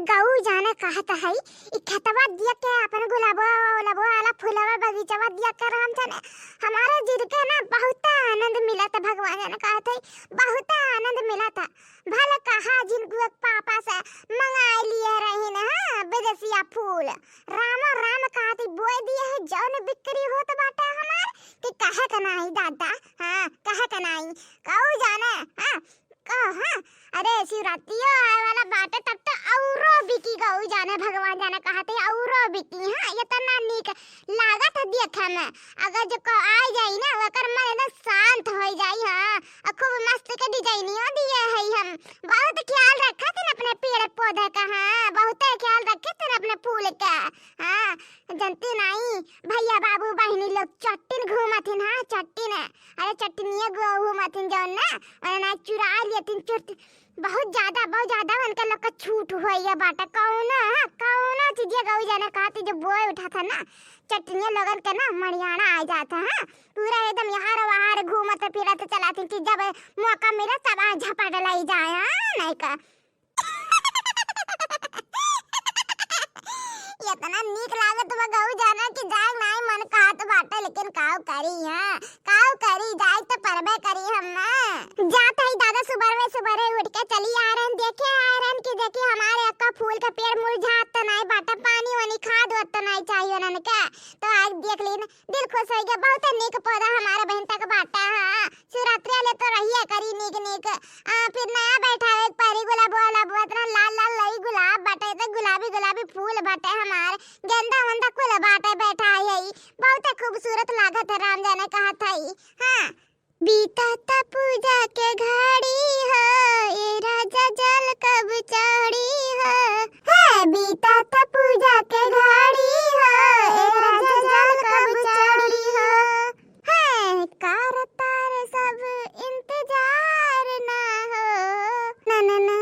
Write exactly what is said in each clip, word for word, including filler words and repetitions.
गऊ जाने कहत है, ई खेतवा दिया के अपन गुलाबो, गुलाबो वाला फूलवा बगीचवा दिया के राम जाने, हमारे जिद के ना बहुत आनंद मिलत, भगवान जाने कहत है, बहुत आनंद मिलत। भले कहा जिनको एक पापा से मंगाए लिए रही ना, हाँ, विदेशिया फूल। रामो राम कहती बोए दिए है, जौन बिक्री होत बाटे हमार, कि कहे के नाही दादा, हाँ, कहे के नाही, कहू जाने, हाँ, कहो, हाँ, अरे शिवरात्रियो आए वाला बाटे, तब तो औरो बिकी गऊ जाने, भगवान जाने कहते औरो बिकी, हाँ, इतना नीक लागत है देखे में। अगर जो को आ जाई ना, ओकर मन एकदम शांत हो जाई, हाँ, और खूब मस्त के डिजाइनियो दिए है हम। बहुत ख्याल रखत हन अपने पेड़ पौधे का, हाँ, बहुत ख्याल रखत हन अपने फूल का, हाँ। जनती नाई, भैया बाबू बहिनी लोग चट्टिन घूमत हन, हाँ, चट्टिन, अरे चट्टिनिया घूमत हन जौन ना, ओने ना चुरा लियत हन चुट, बहुत ज्यादा, बहुत ज्यादा उनके लोग का छूट हुआ बाटे। कौनो, हाँ, कौनो चीजिया गऊ जाने कहती जो बोए उठा था ना, चट्टिनिया लोगन के ना मड़ियाना आ जाता, हाँ। पूरा एकदम यहाँ रे वहाँ रे घूमत फिरत चलाती कि जब मौका मिले तब आ झपट लाई जाए, हाँ, नहीं का। इतना नीक लागत बा गऊ जाने कि जाए नाई मन कहत बाटे, लेकिन काऊ करी, हाँ, काऊ करी, जाए तो परबे करी हम। जात है दादा सुबरवे सुबरे उठ के चली आ रहन, देखे आ रहन कि देखी हमारे अक्का फूल के पेड़ मुरझात तो नाई बाटे, पानी वानी खाद वाद तो नाई चाहिए उनन के, तो आज देख लीन दिल खुश हो गया, बहुत नीक पौधा हमारे बहन तक बाटा है। शिवरात्रि वाले तो रहिए करी नीक नीक। आ, फिर नया बैठावे के परी गुलाब वाला बुआ, इतना लाल लाल लई गुलाब बाटे, तो गुलाबी गुलाबी फूल बाटे हमार, गेंदा वेंदा कुल बाटे बैठाए है। बहुत खूबसूरत लागत है, राम जाने कहत है। हाँ। बीता ता पूजा के घड़ी हो, ए राजा जल कब चढ़ी हो। है बीता ता पूजा के घड़ी हो, ए राजा जल कब चढ़ी हो। है करतार सब इंतजार ना हो। ना, ना, ना।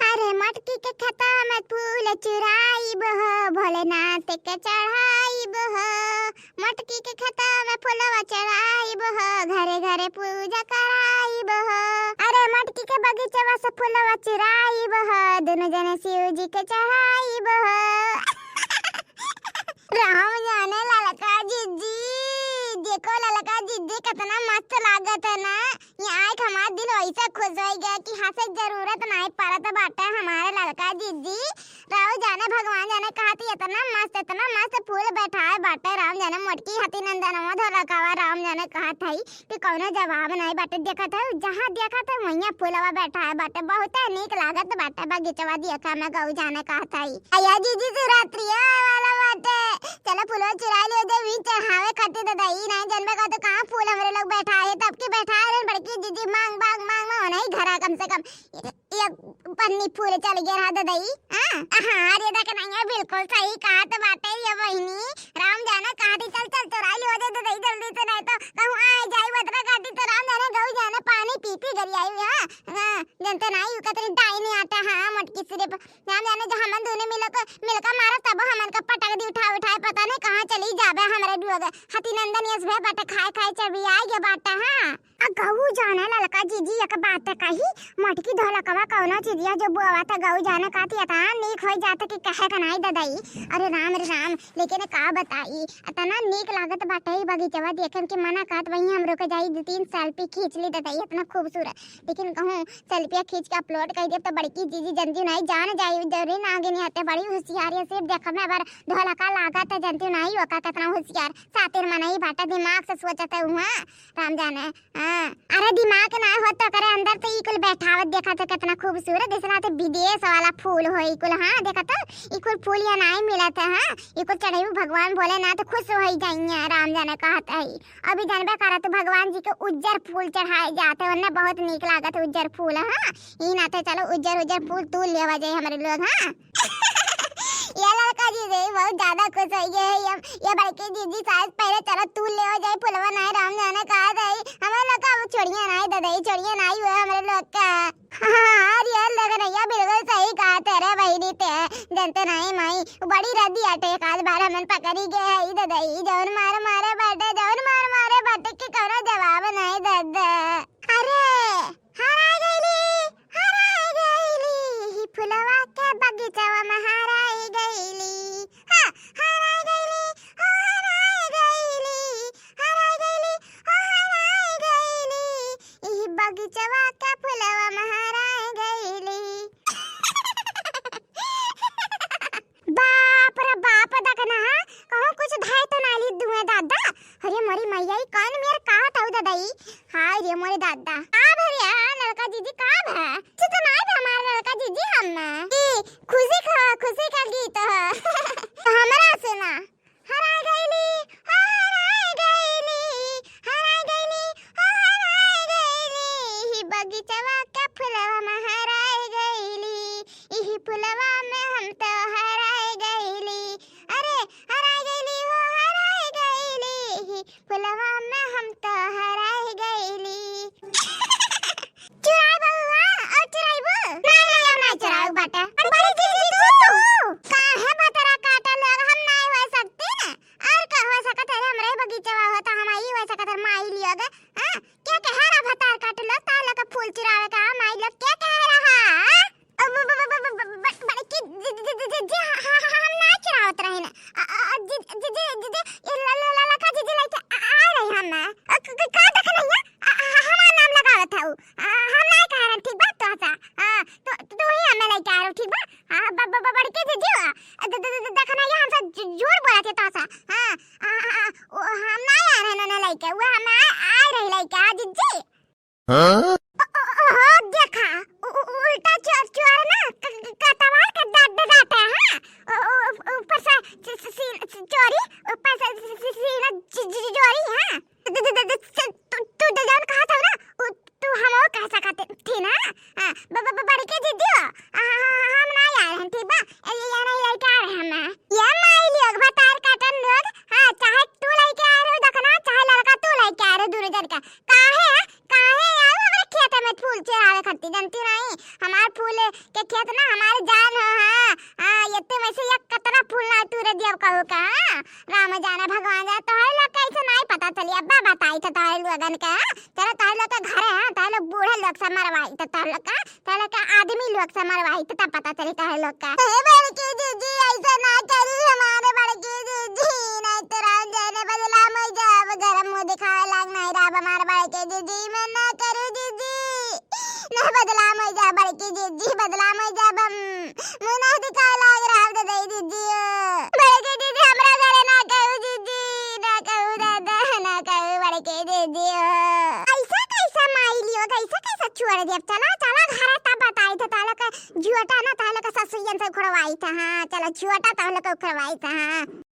अरे मटकी के खेता में फूल चुराइब हो, भोलेनाथ के चढ़ाइब हो। मटकी के खेता में फूलवा चढ़ाइब हो, घरे घरे पूजा कराइब हो। अरे मटकी के बगीचवा से फूलवा चुराइब हो, दुनो जने शिव जी के चढ़ाइब हो। राम जाने ललका जिज्जी, देखो ललका जिज्जी कितना मस्त लागत है ना। ये आइक हमार दिल वैसे खुश हो गया कि हंसे जरूरत नाई पड़त बाटे हमारे ललका जिज्जी। राम जाने भगवान जाने कहत ही इतना मस्त, इतना मस्त फूल बैठाए बाटे। राम जाने मोटकी हती नंदनवा धोलकवा राम जाने कहत है कि कौनो जवाब नाई बाटे। देखत है जहाँ देखत है वहिया फूलवा बैठाए बाटे, बहुते नीक लागत बाटे बगीचवा देखा में गऊ जाने कहत है। अया जिज्जी शिवरात्रि आवे वाला बाटे, चलो फूलवा चुराई लियो दे, वहीं चढ़ावे खातिर दे दई। नाई जनबे का तो कहाँ फूल हमरे लोग बैठाए, तब की बैठाए रहन बड़की जिज्जी मांग मांग मांग मांग, नहीं घरा कम से कम एक पन्नी फूल चल गया रहा दे दई। हाँ, हाँ, अरे देख नहीं है, बिल्कुल सही कहत बाटे ये बहिनी। राम जाने कहती चल चल चुराई लियो दे दे दई जल्दी से, नहीं तो कहूँ आ जाई बतरा कहती तो राम जाने गऊ जाने पानी पी पी गरियाई। हाँ, हाँ, जनते नहीं कतरी डाई नहीं आता। हाँ, मोटकी सिर्फ राम जाने जो हमन दोनों मिलक, मिलकर मारा तब हमन का पटक दी उठा उठाए, पता नहीं कहाँ चली जाबे हमरे डुअग। हती नंदन यस भे बाटे खाए खाए चबी आए गे बाटे। हाँ। आ गऊ जाने ललका जिज्जी एक बात कही, मटकी धोलकवा कौनो चीजिया जो बोवा त गऊ जाने का थी इतना नीक होई जात कि कहे का नाई दे दई। अरे राम रे राम, लेकिन का बताई, इतना नीक लागत बाटे ई बगीचवा देखे में कि मना कहत वहीं हम रुक जाई, दो तीन सेल्फी खींच ली दे दई, इतना खूबसूरत। लेकिन कहूँ सेल्फिया खींच के अपलोड कर देब तो बड़की जिज्जी जनती नाई जान जाई, जरूरी ना आगे नहीं आते, बड़ी होशियारी है, सिर्फ देख में अबर धोलका लागत है, जनती नाई ओका कितना होशियार सातिर मनई बाटा, दिमाग से सोचत है हुआ राम जाने। हाँ, अरे दिमाग ना हो तो करे अंदर तो ई कुल बैठावत देखा तो कितना खूबसूरत, जैसे लागत विदेश वाला फूल हो ई कुल। हाँ, देखा तो ई कुल फूल यहाँ नाई मिलत है। हाँ, ई कुल चढ़ेबू भगवान भोलेनाथ खुश हो जाइए, राम जाने कहत है। अभी जानबे करत भगवान जी के उज्जर फूल चढ़ाए जाते, उन्हें बहुत नीक लागत उज्जर फूल। हाँ, ई नाते चलो उज्जर उज्जर फूल तू लेवा जाए हमरे लोग। हाँ। ये ललका जिज्जी बहुत ज्यादा खुश हो गए हैं। ये, ये बड़की जिज्जी शायद पहले चलो तू लेवा जाए फुलवा, नहीं राम जाने कहा जाए। हमारे लोग का अब छोड़िए नहीं दे दे, छोड़िए नहीं हुए हमरे लोग का। हाँ, हाँ, रियल देख रही है, बिल्कुल सही कहा तेरे बहिनी ते। जनते नहीं माई, बड़ी रद्दी अटे, एक आध बार हमन पकड़ी गए है, ई दे दे, ई जौन मार मारे बाटे, जौन मार मारे बाटे कि कौनो जवाब नहीं दे दे। बगीचवा के फुलवा महराए गईली। बाप रे बाप, देखना हा, कहूँ कुछ धाय तो ना ली दुए दादा। अरे मोरी मैया, ई कौन मेर कहत हऊ दादा ई? हाय रे मोरे दादा। का भे रे, हाँ, लड़का जीजी का भे? कुछ तो नाय भे हमार लड़का जीजी हम। ई खुशी का, खुशी का गीत ह। तो हमरा सुना। हराय गईली, हो हराय गईली, हराय गईली, हो हराय गईली, ही बगीचवा के फुलवा में हराय गईली, इही फुलवा में हम तो हराय गईली। अरे, हराय गईली हो, हराय गईली, ही फुलवा में हम तो हराय गईली। चुराई बउआ, और चुराइबू? नाय, नाय, हम नाय चुराउब बाटे। अरे, बड़ी जीजी तू? काहे भतरा काटल हो? हम नाय हो सकती ना। और का हो सकत है? हमरे बगीचवा होता, हम आई हो सकत है, माई लियो गे। हाँ? क्या कहे रहा भतार काटल हो? ताले का फूल चुरावे का, माई लोग क्या कहे रहा? हाँ? अब ब-, ब-, ब-, ब-, ब-, ब-, बड़की जी, जी, जी, जी, जी, हाँ, हाँ, हाँ, हम ना चुरावत रहे ना। अ, अ, अ, जी, जी, जी, जी, जी, ये ल-, ल-, ल-, लड़का जी, जी लइके आ, आ रही हम ना। अ, क-, क-, का देख नहीं है? अ, अ, हमार नाम लगावत है उ। अ, हम ना कह रहे, ठीक बा, तो हंसा। हाँ, तो, तो, तो ही हमें लइके आ रहे, ठीक बा? हाँ, ब-, ब-, ब-, बड़की जी, जी, अ, द-, द-, द-, देख नहीं है, हमसे झू-, झूठ बोलत है तो हंसा। हाँ, अ, अ, अ, ओ, हम ना आ रहे ना, ना लइके, वो हम आ, आ रही लइके, हाँ, जी, जी। हाँ? ओ, ओ, ओ, हो, देखा, उ-, उ-, उल्टा चोर, चोर ना, क-, क-, कतवार के डा-, डा-, डांटे, हाँ? उ-, उ-, उ-, ऊपर से स-, स-, सी-, स-, चोरी, ऊपर से स-, स-, सीना ज-, ज-, जोरी, हाँ? द-, द-, द-, द-, स-, तू, तू द-, जौन कहत हऊ ना, उ, तू हमहू कह सकत थी ना? हाँ, ब-, ब-, ब-, बड़की दीदी हो, आ, हम ना आए हैं, ठीक बा? ए, ये, ये नहीं लेके आ रहे हम। ये माई लोग, भतार काटन लोग, हाँ, चाहे तू लेके आ रहे हो दखना, चाहे लड़का तू लेके आ रहे हो, दोनों जन का। काहे, काहे आऊ हमरे खेत में फूल चुरावे खातिर, जानती नहीं? हमार फूल के खेत ना हमारे जान हो, हाँ, हाँ, ये तो वैसे ये कतना फूल ना तूरे दिया कहू का, हाँ? राम जाने भगवान जाने, तोहरे लोग का ऐसे नहीं पता चली, अब्बा बताई तो तोहरे लोगन के, हाँ? चलो तोहरे लोग के घरे, हाँ, तोहरे लोग बूढ़े लोग से मरवाई तो तोहरे लोग का, तोहरे लोग का आदमी लोग से मरवाई तो तब पता चली तोहरे लोग का। ए बड़की जीजी, ऐसे ना करी हमारे बड़की जीजी, नहीं तो राम जाने बदला मैं जाब, गरम मुंह दिखावे लाग नहीं रहा हमारे बड़की जीजी, मैं ना करू जीजी, ना बदला मैं जा बड़की जीजी, बदला मैं जाब हम। मुँह ना दिखावे लाग रहा दे दे दीदी। बड़की दीदी, हमरा घरे ना कहू दीदी, ना कहू दादा, ना कहू बड़की दीदी। ऐसा कैसा माई लियो, कैसा कैसा छोड़ दे। चला, चला घरे तब बताई थे, ताला का जुआटा ना, ताला का ससुयन से उखड़वाई थे। हाँ, चला जुआटा ताला का उखड़वाई थे। हाँ।